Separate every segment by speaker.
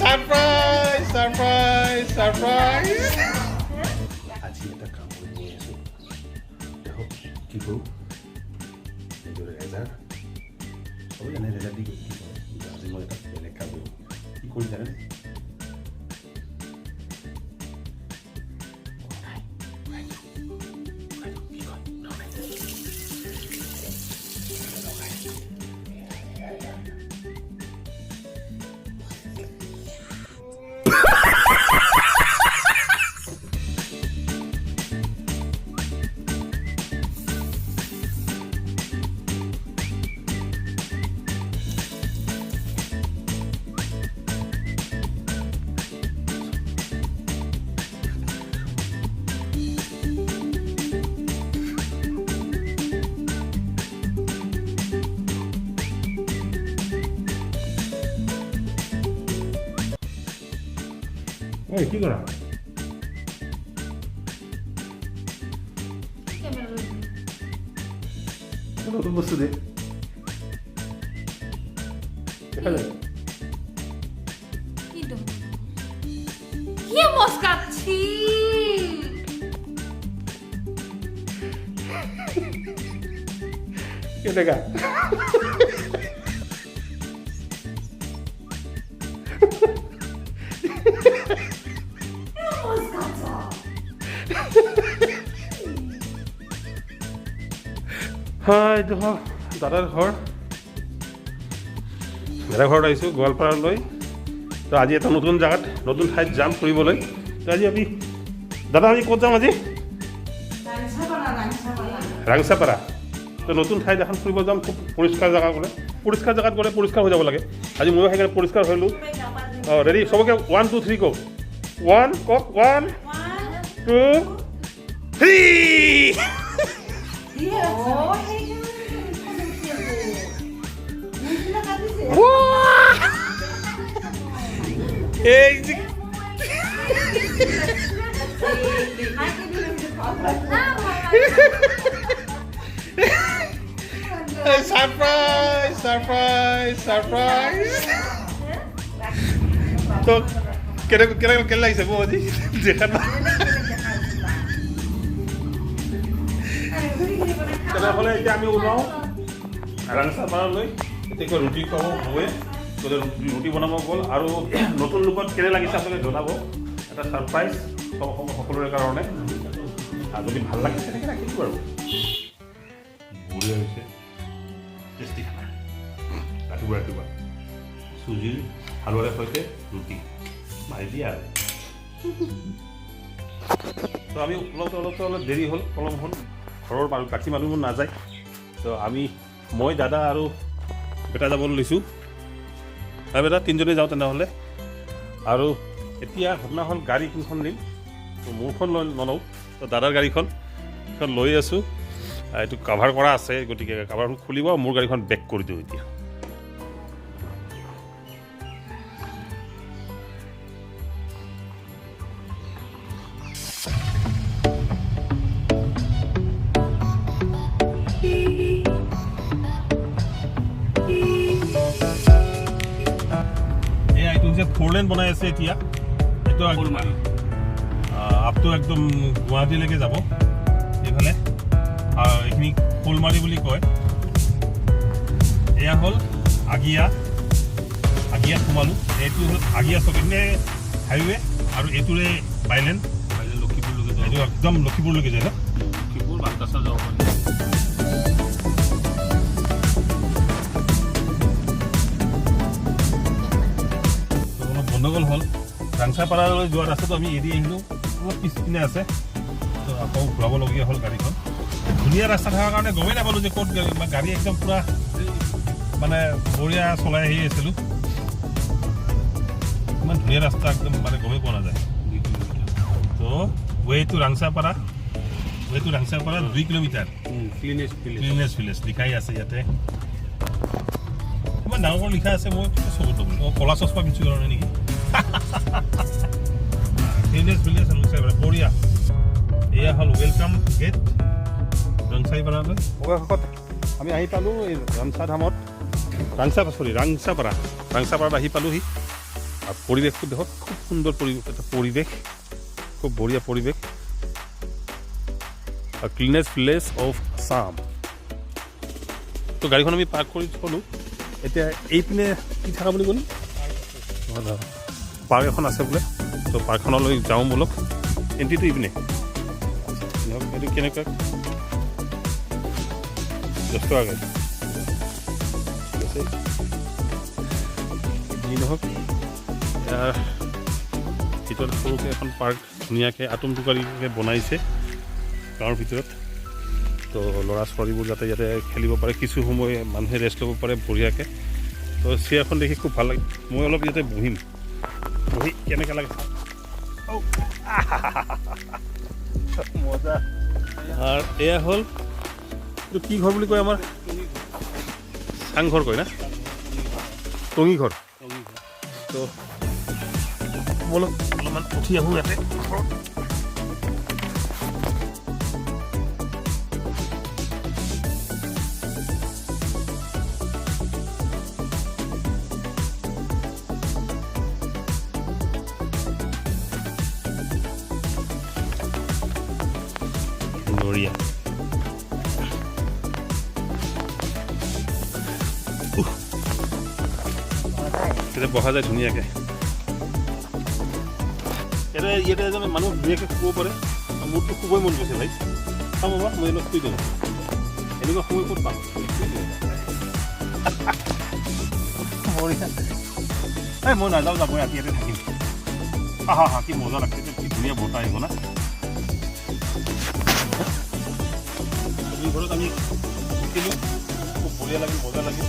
Speaker 1: Surprise, surprise, surprise. আজি এটা কাম কৰিব গৈ আছোঁ। দেখক কি কৰোঁ। এইটো ৰেজাৰ, চবেই জানে ৰেজাৰ দি কি কৰে, কিন্তু আজি মই এটা বেলেগ কাম কৰিম। কি কৰিম জানেনে? নাই, উৰাই দিওঁ, কি কয়? নাই। লগাই। এয়া, এয়া, এয়া। ঐ, কি কৰা? নতুন বস্তু দে, দেখা যায়।
Speaker 2: কি মস্কাচ্ছি?
Speaker 1: কেনেকা? হয়, এইটো হ'ল দাদাৰ ঘৰ। দাদাৰ ঘৰত আহিছোঁ গোৱালপাৰালৈ। তো আজি এটা নতুন জেগাত, নতুন ঠাইত যাম ফুৰিবলৈ। তো আজি আমি, দাদা, আমি ক'ত যাম আজি? ৰাংচাপাৰা। তো নতুন ঠাইত এখন ফুৰিব যাম। খুব পৰিষ্কাৰ জেগা গ'লে, পৰিষ্কাৰ জেগাত গ'লে পৰিষ্কাৰ হৈ যাব লাগে। আজি ময়ো সেইকাৰণে পৰিষ্কাৰ হ'লোঁ। অঁ, ৰেডি? চবকে ওৱান, টু, থ্ৰী কওক। ওৱান কওক, ওৱান, টু, থ্ৰী।
Speaker 2: ও, সেইকাৰণে কাটিছে।
Speaker 1: এই যে ছাৰপ্ৰাইজ, ছাৰপ্ৰাইজ, ছাৰপ্ৰাইজ। তো কেনেকুৱা কেনেকুৱা কেনে লাগিছে বৌ আজি দেখাত? তেনেহ'লে এতিয়া আমি ওলাওঁ ৰাংচাপাৰালৈ। এতিয়া কিবা ৰুটি খুৱাব বৌয়ে, গ'লে ৰুটি বনাব গ'ল। আৰু নতুন লুকত কেনে লাগিছে আপোনালোকে জনাব। এটা ছাৰপ্ৰাইজ চব সকলোৰে কাৰণে। আৰু যদি ভাল লাগে তেনেকৈ ৰাখিম বাৰু। বঢ়িয়া হৈছে, টেষ্টি খানা। ৰাতিপুৱা ৰাতিপুৱা চুজিৰ হালোৱাৰে সৈতে ৰুটি মাৰি দিয়া। আৰু তো আমি ওলাওঁতে ওলাওঁতে অলপ দেৰি হ'ল, পলম হ'ল। ঘৰৰ মানুহ, বাকী মানুহবোৰ নাযায়। তো আমি, মই, দাদা আৰু বেটা যাবলৈ লৈছোঁ। আৰু বেটা তিনিজনে যাওঁ তেনেহ'লে। আৰু এতিয়া ঘটনা হ'ল, গাড়ী কোনখন নিম? তো মোৰখন লৈ নলওঁ, তো দাদাৰ গাড়ীখন সেইখন লৈ আছোঁ। এইটো কাভাৰ কৰা আছে, গতিকে কাভাৰখন খুলিব, মোৰ গাড়ীখন বেক কৰি দিওঁ এতিয়া। এয়া এইটো হৈছে ফ'ৰ লেন বনাই আছে এতিয়া। এইটো আপটো একদম গুৱাহাটীলৈকে যাব এইফালে। আৰু এইখিনি শ'লমাৰী বুলি কয়। এয়া হ'ল আগিয়া। আগিয়াত সোমালোঁ। এইটো হ'ল আগিয়া চক। এইপিনে হাইৱে আৰু এইটোৰে বাইলেন।
Speaker 3: লক্ষীপুৰলৈকে।
Speaker 1: এইটো একদম লক্ষীপুৰলৈকে যায় ন?
Speaker 3: লক্ষীপুৰ, বান্তাচা যাব পাৰি।
Speaker 1: তো অলপ গণ্ডগোল হ'ল। ৰাংচাপাৰালৈ যোৱা ৰাস্তাটো আমি এৰি আহিলোঁ, অলপ পিছপিনে আছে। তো আকৌ ঘূৰাবলগীয়া হ'ল গাড়ীখন। ধুনীয়া ৰাস্তা থকাৰ কাৰণে গমেই নাপালোঁ যে ক'ত গাড়ী একদম পূৰা মানে বঢ়িয়া চলাই আহি আছিলোঁ। ইমান ধুনীয়া ৰাস্তা, একদম মানে গমেই পোৱা নাযায়।
Speaker 3: 2 কিলোমিটাৰ।
Speaker 1: তো way to Rangchapara, way to Rangchapara 2 kilometre.
Speaker 3: Cleanest village.
Speaker 1: Cleanest village লিখাই আছে ইয়াতে। ইমান ডাঙৰ লিখা আছে, মই চকুত নপৰিল। অঁ, ক'লা চশমা পিন্ধিছোঁ কাৰণে নেকি? ক্লিনেষ্ট ভিলেজ ৰাংচাপাৰা, বঢ়িয়া। এয়া হ'ল welcome gate ৰাংচাপাৰালৈ। অৱশেষত আমি আহি পালোঁ এই ৰাংচা ধামত। ৰাংচা, চৰি, ৰাংচাপাৰা, ৰাংচাপাৰাত আহি পালোহি। আৰু পৰিৱেশটো দেখক, খুব সুন্দৰ পৰিৱেশ এটা, পৰিৱেশ খুব বঢ়িয়া পৰিৱেশ। Cleanest village of Assam. তো গাড়ীখন আমি পাৰ্ক কৰি থ'লোঁ। এতিয়া এইপিনে কি থকা বুলি ক'লোঁ, পাৰ্ক এখন আছে বোলে। তো পাৰ্কখনলৈ যাওঁ ব'লক। এণ্ট্ৰিটো এইপিনে। এইটো কেনেকুৱা? 10 টকাকৈ, ঠিক আছে। যি নহওক, ইয়াৰ ভিতৰত সৰুকৈ এখন পাৰ্ক ধুনীয়াকৈ আটোমটোকাৰিকৈ বনাইছে গাঁৱৰ ভিতৰত। তো ল'ৰা ছোৱালীবোৰ যাতে ইয়াতে খেলিব পাৰে, কিছু সময় মানুহে ৰেষ্ট ল'ব পাৰে বঢ়িয়াকৈ। তো চেয়াৰখন দেখি খুব ভাল লাগে। মই অলপ ইয়াতে বহিম, বহি কেনেকৈ লাগে। ঔ, মজা। আৰু এয়া হ'ল, এইটো কি ঘৰ বুলি কয় আমাৰ? চাংঘৰ কয় না টঙি ঘৰ? তো ব'লক, অলপমান উঠি আহোঁ ইয়াতে ঘৰত। নৰিয়া। উহ। ইয়াতে বহা যায় ধুনীয়াকৈ। ইয়াতে এজন মানুহ ধুনীয়াকৈ শুব পাৰে। আৰু মোৰতো শুবই মন গৈছে ভাই। চাওঁ বাবা, মই অলপ শুই দিওঁ। এনেকুৱা সময় ক'ত পাম? শুই দিওঁ। বঢ়িয়া। এই মই নাযাওঁ, যাব ৰাতি ইয়াতে থাকিম। আহা হা, কি মজা লাগছে! কি ধুনীয়া বতাহ আহিব না। এই ঘৰত আমি থাকিলোঁ, খুব বঢ়িয়া লাগিল, মজা লাগিল।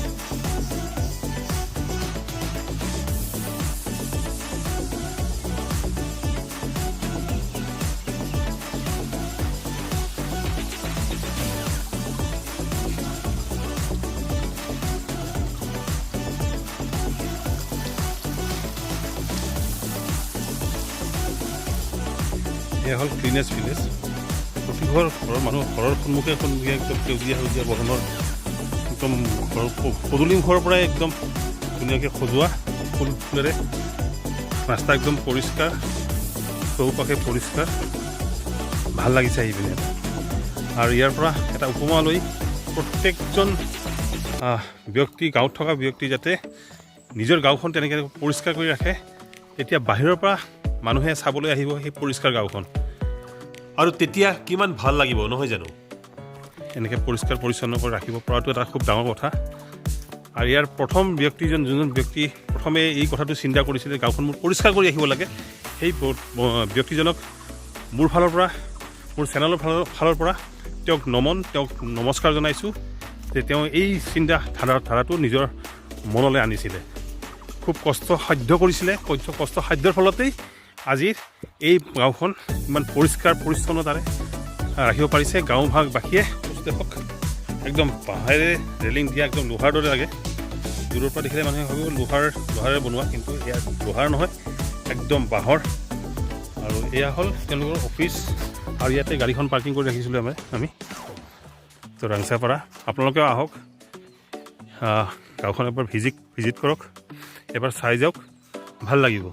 Speaker 1: এয়া হ'ল ক্লিনেষ্ট ভিলেজ। প্ৰতিঘৰ ঘৰৰ মানুহ ঘৰৰ সন্মুখে সন্মুখে একদম সেউজীয়া সেউজীয়া বৰণৰ, একদম ঘৰৰ পদূলি মুখৰ পৰাই একদম ধুনীয়াকৈ সজোৱা ফুল ফুলেৰে। ৰাস্তা একদম পৰিষ্কাৰ, চৌপাশে পৰিষ্কাৰ। ভাল লাগিছে আহি পিনে। আৰু ইয়াৰ পৰা এটা উপমা লৈ প্ৰত্যেকজন ব্যক্তি, গাঁৱত থকা ব্যক্তি যাতে নিজৰ গাঁওখন তেনেকৈ পৰিষ্কাৰ কৰি ৰাখে, তেতিয়া বাহিৰৰ পৰা মানুহে চাবলৈ আহিব সেই পৰিষ্কাৰ গাঁওখন।
Speaker 3: আৰু তেতিয়া কিমান ভাল লাগিব, নহয় জানো?
Speaker 1: এনেকৈ পৰিষ্কাৰ পৰিচ্ছন্ন কৰি ৰাখিব পৰাটো এটা খুব ডাঙৰ কথা। আৰু ইয়াৰ প্ৰথম ব্যক্তিজন, যোনজন ব্যক্তি প্ৰথমে এই কথাটো চিন্তা কৰিছিলে, গাঁওখন মোৰ পৰিষ্কাৰ কৰি ৰাখিব লাগে, সেই ব্যক্তিজনক মোৰ ফালৰ পৰা, মোৰ চেনেলৰ ফালৰ পৰা তেওঁক নমন, তেওঁক নমস্কাৰ জনাইছোঁ যে তেওঁ এই চিন্তা ধাৰাটো নিজৰ মনলৈ আনিছিলে। খুব কষ্ট সাধ্য কৰিছিলে। কষ্ট সাধ্যৰ ফলতেই আজিৰ এই গাঁওখন ইমান পৰিষ্কাৰ পৰিচ্ছন্নতাৰে ৰাখিব পাৰিছে গাঁওভাগবাসীয়ে। দেখক, একদম বাঁহেৰে ৰেলিং দিয়া, একদম লোহাৰ দৰে লাগে। দূৰৰ পৰা দেখিলে মানুহে ভাবিব লোহাৰে বনোৱা, কিন্তু এয়া লোহাৰ নহয়, একদম বাঁহৰ। আৰু এয়া হ'ল তেওঁলোকৰ অফিচ। আৰু ইয়াতে গাড়ীখন পাৰ্কিং কৰি ৰাখিছিলোঁ আমি। তো ৰাংচাপাৰা আপোনালোকেও আহক, গাঁওখন এবাৰ ভিজিট কৰক, এবাৰ চাই যাওক, ভাল লাগিব।